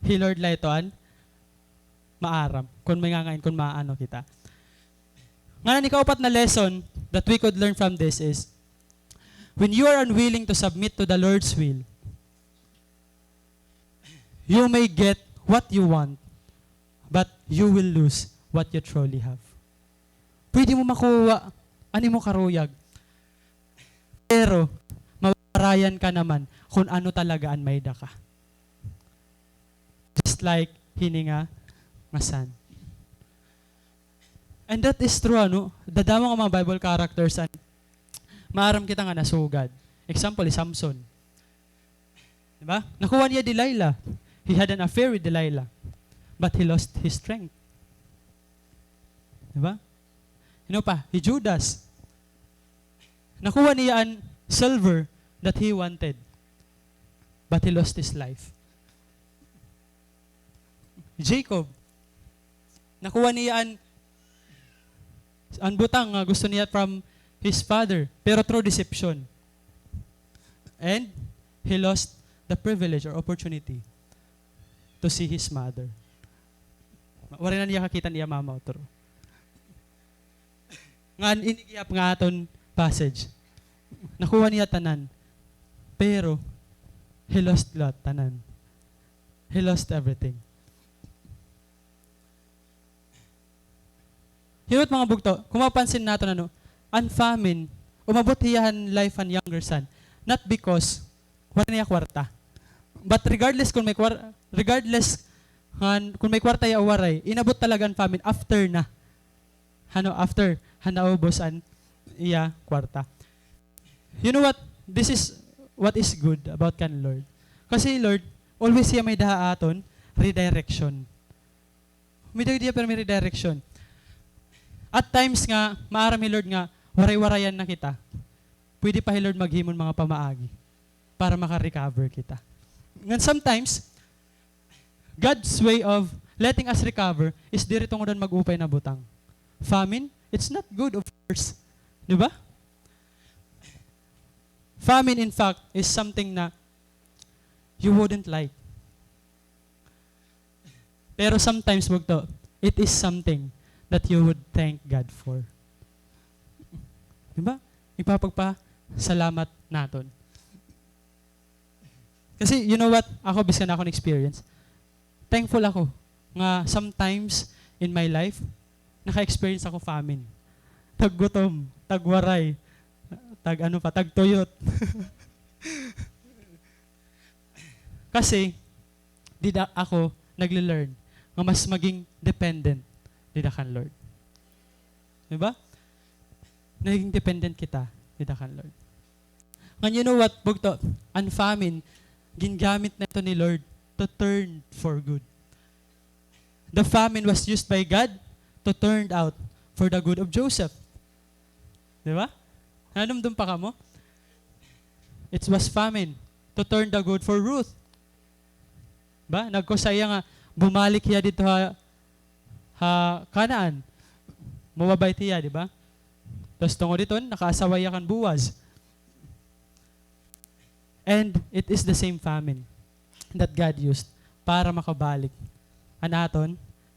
Hi Lord la ito an maaram kon may ngangain, kon maano kita. Ngan an ikaupat na lesson that we could learn from this is, when you are unwilling to submit to the Lord's will, you may get what you want, but you will lose what you truly have. Pwede mo makuha an imo karuyag, pero mawawarayan ka naman kon ano talaga an may-ada ka. Just like hini nga nga son. And that is true, ano? Dadamo nga mga Bible characters an maaram kita nga nasugad. Example, hi Samson. Di ba? Nakuha niya Delilah. He had an affair with Delilah. But he lost his strength. Di ba? Hin-o pa? Hi Judas. Nakuha niya an silver that he wanted. But he lost his life. Jacob, nakuha niya an, an butang nga gusto niya from his father, pero through deception. And he lost the privilege or opportunity to see his mother. Waray na niya kakita an iya mama utro. Ngan ini gihap nga aton passage. Nakuha niya tanan. Pero, he lost lahat, tanan. He lost everything. Hin-o it, mga bugto, kon mapapansin naton, ano, an famine, umabot hiya han life han younger son. Not because waray niya kwarta. But regardless kon may kwar-, regardless han, kon may kwarta hiya o waray, inabot talaga an famine after na. Ano, after han naubos an iya kwarta. You know what? This is what is good about kan Lord. Kasi Lord, always hiya may-ada ha aton redirection. May-ada hiya pirmi redirection. At times nga, maaram hi Lord nga waray-warayan na kita. Pwede pa hi Lord maghimo hin mga pamaagi para maka-recover kita. Ngan sometimes, God's way of letting us recover is diri tungod han mag-upay na butang. Famine, it's not good, of course. Di ba? Famine, in fact, is something na you wouldn't like. Pero sometimes, bugto, it is something that you would thank God for. Di ba? Ipapagpasalamat naton. Kasi, you know what? Ako, bisan akon experience, thankful ako nga sometimes in my life, naka-experience ako famine. Taggutom, tagwaray, tag-ano pa, tagtuyot. Kasi, dida ako nagle-learn nga mas maging dependent dida kan Lord. Di ba? Naging dependent kita dida kan Lord. Ngan, you know what, bugto? An famine, gingamit na ito ni Lord to turn for good. The famine was used by God to turn out for the good of Joseph. Di ba? Nanumdom pa kamo? It was famine to turn the good for Ruth. Ba? Nagkusay hiya nga bumalik hiya didto ha, ha Canaan. Mobabait hiya, di ba? Tas tungod hiton, nakaasawa hiya kan Boaz. And it is the same famine that God used para makabalik an aton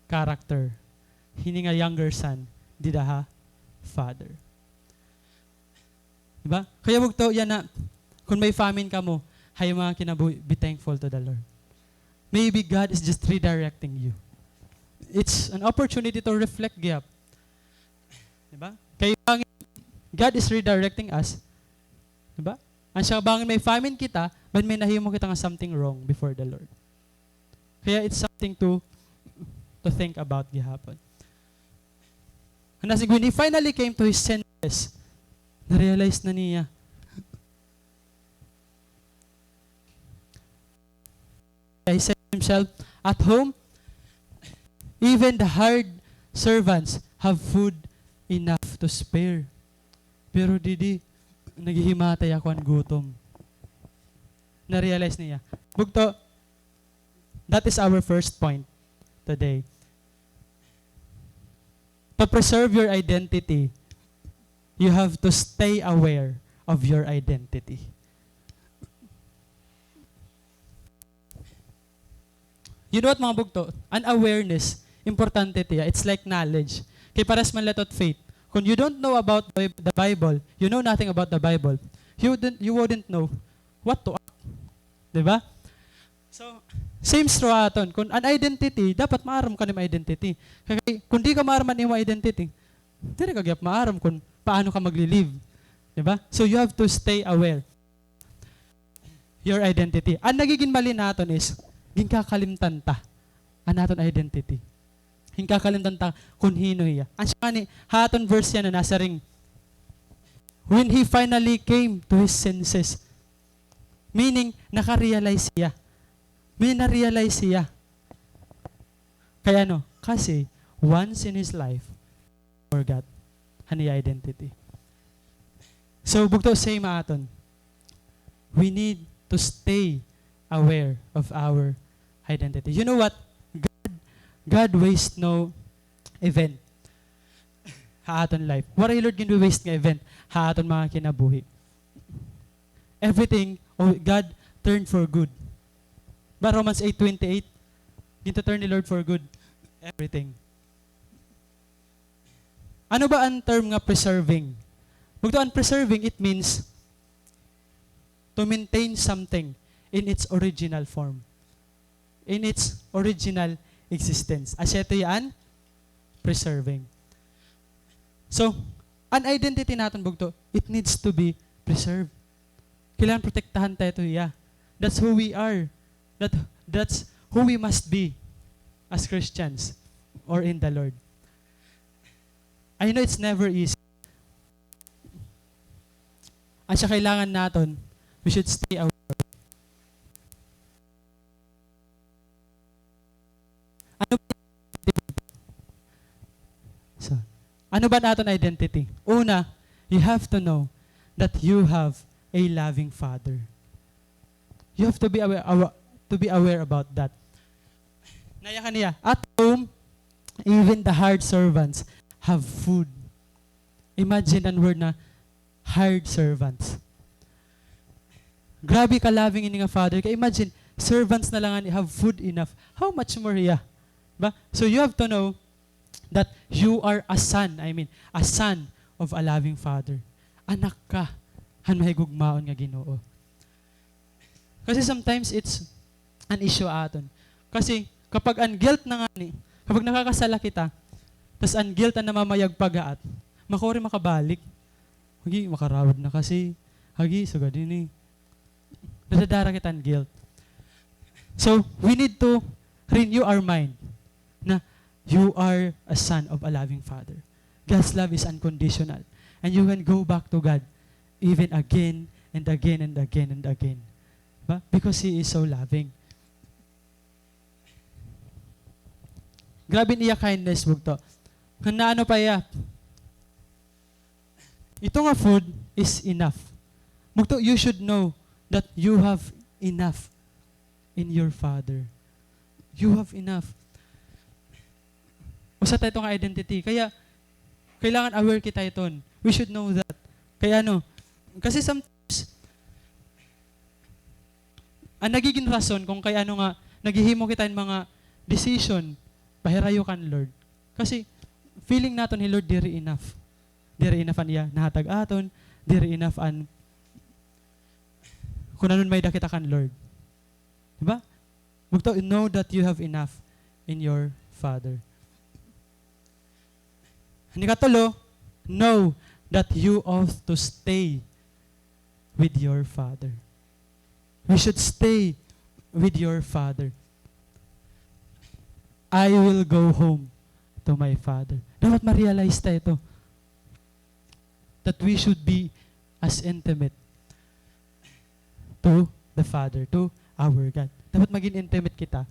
character. Hini nga younger son, dida ha father. Di ba? Kaya bugto yana, kon may famine kamo, ha iyo mga kinabuhi, be thankful to the Lord. Maybe God is just redirecting you. It's an opportunity to reflect gihap. Di ba? Kay bangin, God is redirecting us. Di ba? Asya bangin may famine kita, bangin may nahimo kita nga something wrong before the Lord. Kaya it's something to, to think about gihapon. Nasiring, when he finally came to his senses, na-realize na niya. He said to himself, "At home, even the hired servants have food enough to spare. Pero didi, naghihimatay ako han gutom." Na-realize niya. Bugto, that is our first point today. To preserve your identity, you have to stay aware of your identity. You know what, mga bugto? An awareness, importante tiya. It's like knowledge. Kay pares man la ito hit faith. Kon you don't know about the, the Bible, you know nothing about the Bible, you wouldn't, you wouldn't know what to act. Di ba? So, same is true ha aton. Kon an identity, dapat maaram ka an imo identity. Kay kon di ka maaram an imo identity, diri ka gihap maaram kon paano ka magli-live. Di ba? So, you have to stay aware your identity. An nagigin mali naton is, ginkakalimtan ta an aton identity. Hinkakalimtan ta kon hin-o hiya. Asya ngani, ha aton verse yana nasiring, when he finally came to his senses. Meaning, naka-realize hiya. May na-realize hiya. Kay ano? Kasi, once in his life, forgot an iya identity. So, bugto, same ha aton. We need to stay aware of our identity. You know what? God, God waste no event ha aton life. Waray hi Lord gin-waste nga event ha aton mga kinabuhi. Everything, oh, God turned for good. Ba, Romans eight twenty-eight, ginta-turn ni Lord for good everything. Ano ba an term nga preserving? Bugto, an preserving, it means to maintain something in its original form, in its original existence. Asya ito hiya an preserving. So, an identity naton, bugto, it needs to be preserved. Kailangan protektahan ta ito hiya. That's who we are. That, that's who we must be as Christians or in the Lord. I know it's never easy. Asya kailangan naton, we should stay aware. Ano ba, so, ano ba an aton identity? Una, you have to know that you have a loving Father. You have to be aware, awa-, to be aware about that. Nayakan niya, at home, even the hired servants have food. Imagine an word na hired servants. Grabe ka-loving ini nga Father. Kay imagine, servants na la ngani have food enough. How much more hiya? Ba? So you have to know that you are a son, I mean, a son of a loving Father. Anak ka han mahigugmaon nga Ginoo. Kasi sometimes it's an issue ha aton. Kasi kapag an guilt na ngani, kapag nakakasala kita, tas an guilt an namamayagpag ha aton, makuri makabalik. Hagi, makarawod na kasi. Hagi, sugad ini. Nadadara kita hin guilt. So, we need to renew our mind na you are a son of a loving Father. God's love is unconditional. And you can go back to God even again and again and again and again. Ba? Because He is so loving. Grabe an iya kindness, bugto. Nga naano pa hiya? Ito nga food is enough. Bugto, you should know that you have enough in your Father. You have enough. Usa ta ito nga identity. Kaya, kailangan aware kita hiton. We should know that. Kay ano, kasi sometimes, an nagigin rason kon kay ano nga naghihimo kita hin mga decision, pahirayo kan Lord. Kasi, feeling naton hi Lord diri enough. Diri enough an iya nahatag aton, diri enough an kon ano an may-ada kita kan Lord. Di ba? Bugto, know that you have enough in your Father. An ikatulo, know that you ought to stay with your Father. We should stay with your Father. I will go home to my Father. Dapat ma-realize ta ito. That we should be as intimate to the Father, to our God. Dapat magin intimate kita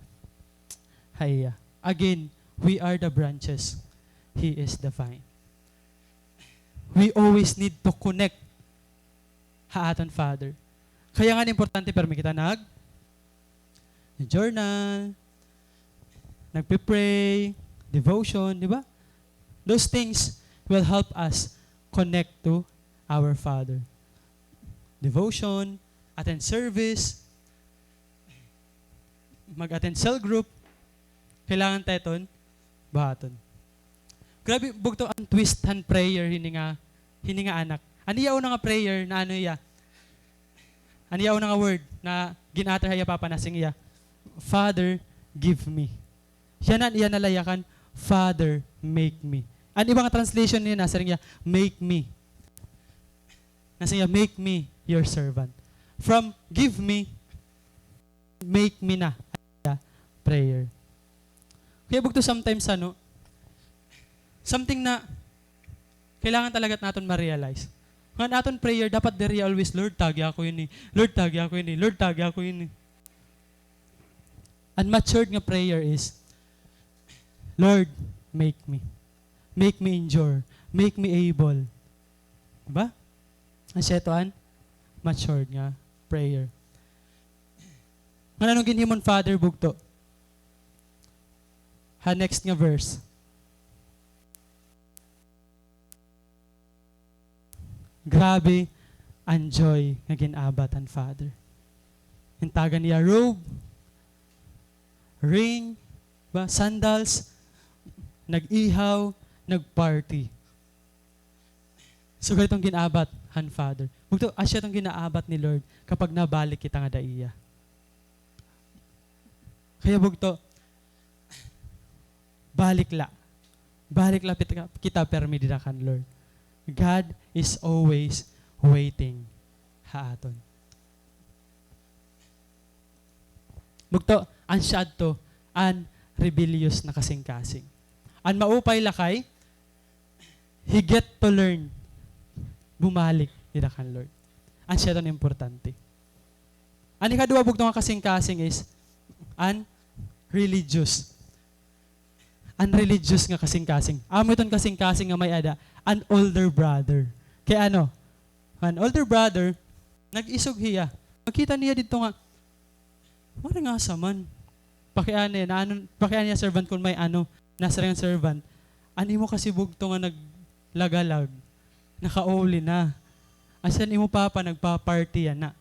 ha iya. Again, we are the branches. He is the vine. We always need to connect ha aton Father. Kaya nga importante, pirmi kita nag-, nag-journal, nagpe-pray, devotion, di ba? Those things will help us connect to our Father. Devotion, attend service, mag-attend cell group, kailangan ta iton buhaton. Grabe, bugto an twist han prayer hini nga, hini nga anak. An iya una nga prayer, naano hiya? An iya una nga word na gin-utter ha iya papa, nasiring hiya, "Father, give me." Yana an iya nalayakan, "Father, make me." An iba nga translation niya, nasiring hiya, "Make me." Nasiring hiya, "Make me your servant." From "give me," "make me" na an iya prayer. Kaya bugto sometimes, ano, something na kailangan talaga naton ma-realize. Nga an aton prayer, dapat diri always, "Lord, tagi ako ini. Lord, tagi ako ini. Lord, tagi ako ini." An matured nga prayer is, "Lord, make me. Make me endure. Make me able." Diba? Asya ito an matured nga prayer. Ngan ano an ginhimo ni Father Bugto? Ha next nga verse. Grabe an joy nga gin-abat han Father. Gintagan niya robe, ring, ba, sandals, nag-ihaw, nag-party. So, ganito an gin-abat han Father. Bugto, asya it gin-aabat ni Lord kapag nabalik kita ngada iya. Kaya bugto, balik la. Balik la pit-, kita pirmi dida kan Lord. God is always waiting ha aton. Bugto, asya adto an rebellious na kasingkasing. An maupay la kay, he get to learn. Bumalik dida kan Lord. Asya adto an importante. An ikaduha bugto nga kasingkasing is an religious. An religious nga kasingkasing. Amo iton kasingkasing nga may-ada an older brother. Kay ano? An older brother, nag-isog hiya. Makita niya didto nga, "Marangasa man." Pakiana, naano, pakiana niya servant kon may ano, nasiring an servant, "An imo kasi bugto nga naglagalag, nakauli na. Asya an imo papa, nagpa-party yana."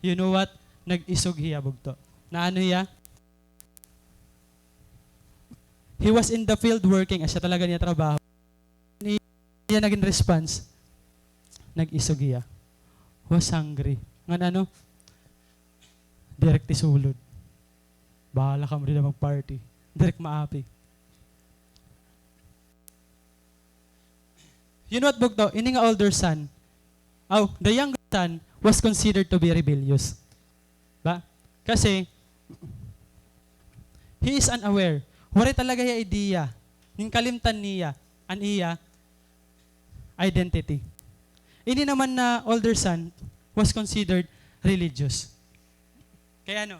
You know what? Nag-isog hiya bugto. Naano hiya? He was in the field working. Asya talaga niya trabaho. Iya nagin response, nag-isog hiya. Was hungry. Ngan ano? Diri ak tisulod. Bahala kamo dida mag-party. Diri ak maapi. You know what, bugto? Ini nga older son, aw, the younger son was considered to be rebellious. Ba? Kasi, he is unaware. Waray talaga hiya idea. Ginkalimtan niya an iya identity. Ini naman na older son was considered religious. Kay ano,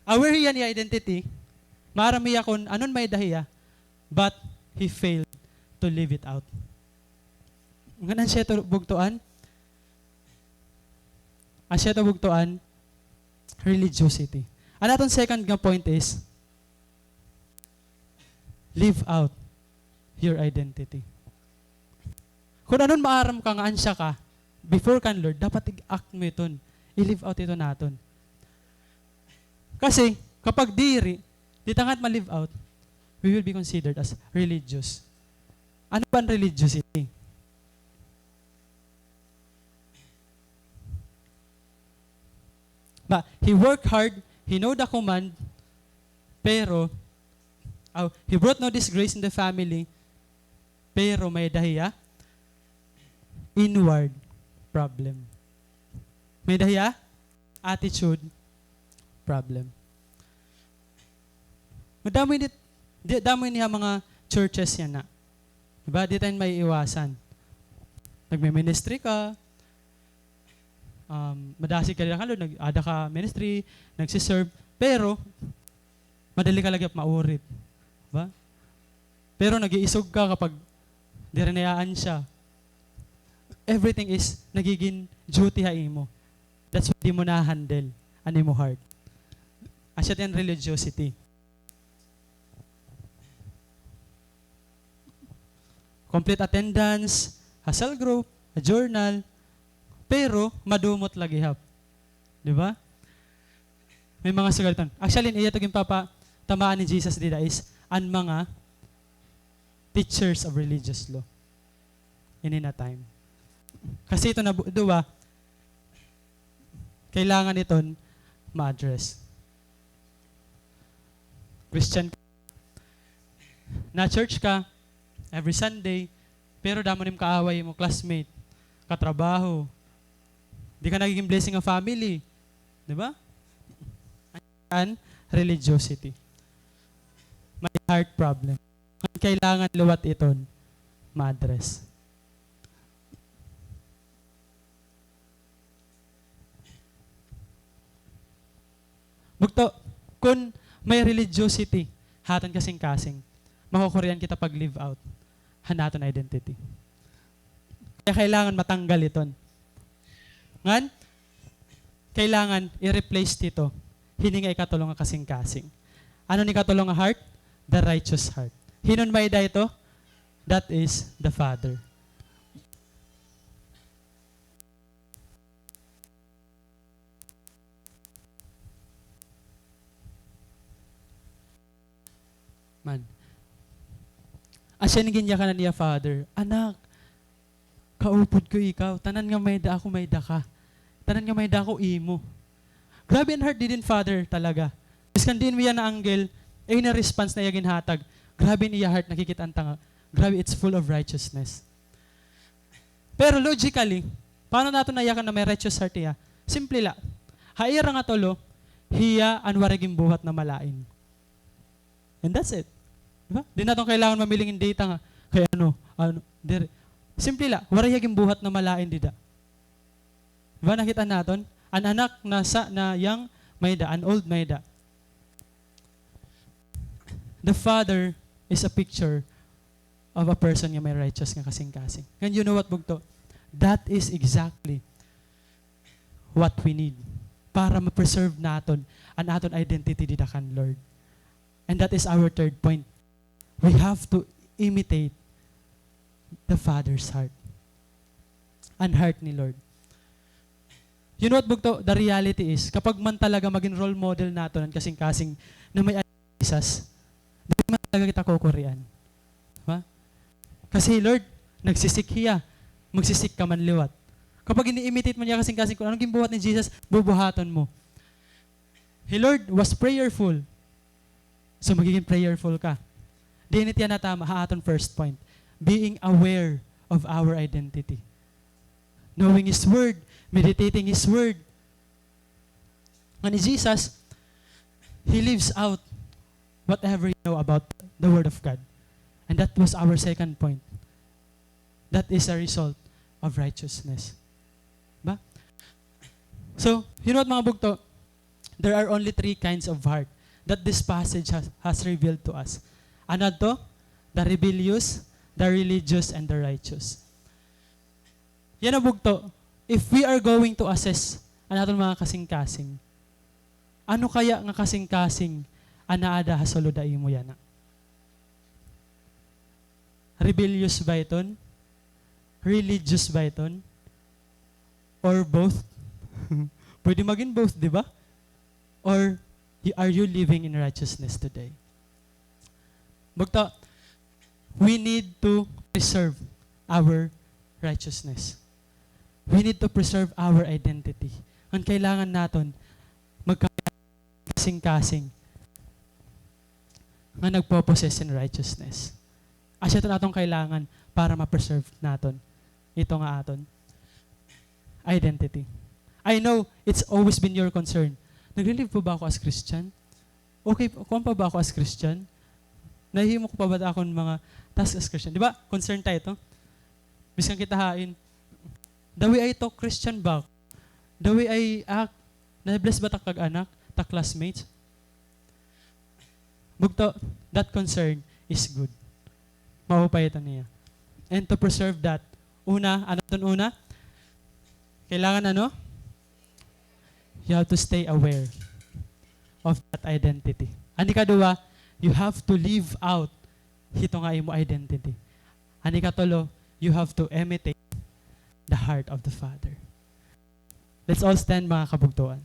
aware hiya an iya identity, maaram hiya kon ano an may-ada hiya, but he failed to live it out. Ngan asya ito bugto an, asya ito bugto an religiosity. An aton second nga point is, live out your identity. Kon ano an maaram ka nga asya ka, before kan Lord, dapat ig-act mo iton. I-live out iton naton. Kasi, kapag diri, di ta ngani ma-live out, we will be considered as religious. Ano ba an religiosity? Ba, he worked hard, he know the command, pero, aw, he brought no disgrace in the family, pero may-ada hiya inward problem. May-ada hiya attitude problem. Madamo ini, di, damo ini ha mga churches yana. Di ba? Di ta ini maiiwasan. Nagmi-ministry ka, um, madasig ka dida kan Lord, nag-, aada ka ministry, nagsi-serve, pero madali ka la gihap maurit. Ba? Pero nag-iisog ka kapag diri na iya ansya. Everything is nagigin duty ha imo. That's why di mo na-handle an imo heart. Asya it an religiosity. Complete attendance, ha cell group, ha journal, pero madumot la gihap. Di ba? May mga sugad iton. Actually, iya ito ginpapatamaan ni Jesus dida is an mga teachers of religious law. Ini na time. Kasi ito na bu-, duwa, kailangan iton ma-address. Christian, na-church ka every Sunday, pero damo nim kaaway imo classmate, katrabaho. Di ka nagiging blessing ha family. Di ba? An religiosity. May heart problem. Kailangan liwat iton ma-address. Bugto, kun may religiosity ha aton kasingkasing, makukurian kita pag-live out han aton identity. Kaya kailangan matanggal iton. Ngan, kailangan i-replace ito hini nga ikatulo nga kasingkasing. Ano an ikatulo nga heart? The righteous heart. Hin-o an may-ada ito? That is the Father. Man. Asya an ginyakan han iya Father, "Anak, kaupod ko ikaw. Tanan nga may-ada ako, may-ada ka. Tanan nga may-ada ako, imo." Grabe an heart didi han Father talaga. Biskan diin mo hiya na-angle, eh, na-response na iya ginhatag. Grabe an iya heart, nakikit-an ta nga. Grabe, it's full of righteousness. Pero logically, paano naton nayakan na may righteous heart hiya? Simple la. Ha ira nga tulo, hiya an waray ginbuhat na malain. And that's it. Di ba? Di naton kailangan mamiling data nga, kay ano, ano, diri. Simple la, waray hiya ginbuhat na malain dida. Di ba, nakita naton? An anak nasa na young may-ada, an old may-ada. The father is a picture of a person nga may righteous nga kasingkasing. Ngan, you know what, bugto? That is exactly what we need para ma-preserve naton an aton identity dida kan Lord. And that is our third point. We have to imitate the Father's heart. An heart ni Lord. You know what, bugto? The reality is, kapag man talaga magin role model naton an kasingkasing na may Jesus, diri man talaga kita kukurian. Di ba? Kasi, Lord, nagsisik hiya, magsisik ka man liwat. Kapag ini-imitate mo niya kasingkasing kun ano ginbuhat ni Jesus, bubuhaton mo. Hi Lord was prayerful. So, magiging prayerful ka. Diin it yana tama ha aton first point, being aware of our identity. Knowing His Word, meditating His Word. Ngan hi Jesus, He lives out whatever He know about the Word of God. And that was our second point. That is a result of righteousness. Ba? So, you know what, mga bugto? There are only three kinds of heart that this passage has, has revealed to us. Ano adto? The rebellious, the religious, and the righteous. Yana, bugto, if we are going to assess an aton mga kasingkasing, ano kaya nga kasingkasing an naada ha sulod ha imo yana? Rebellious ba iton? Religious ba iton? Or both? Pwede magin both, di ba? Or y-, are you living in righteousness today? Bugto, we need to preserve our righteousness. We need to preserve our identity. Ngan kailangan naton magka-, kasingkasing nga nagpo-possess in righteousness. Asya iton aton kailangan para ma-preserve naton ito nga aton identity. I know it's always been your concern. Nagli-live pa ba ako as Christian? Okay, kuan pa ba ako as Christian? Nahihimo ko pa ba akon mga task as Christian? Di ba? Concern ta ito. Biskan kita hain, the way I talk, Christian ba ako? The way I act, na-bless ba ta kag anak, ta classmates? Bugto, that concern is good. Maupay ito niya. And to preserve that, una, ano iton una? Kailangan ano? You have to stay aware of that identity. An ikaduha, you have to live out hito nga imo identity. An ikatulo, you have to imitate the heart of the Father. Let's all stand, mga kabugtoan.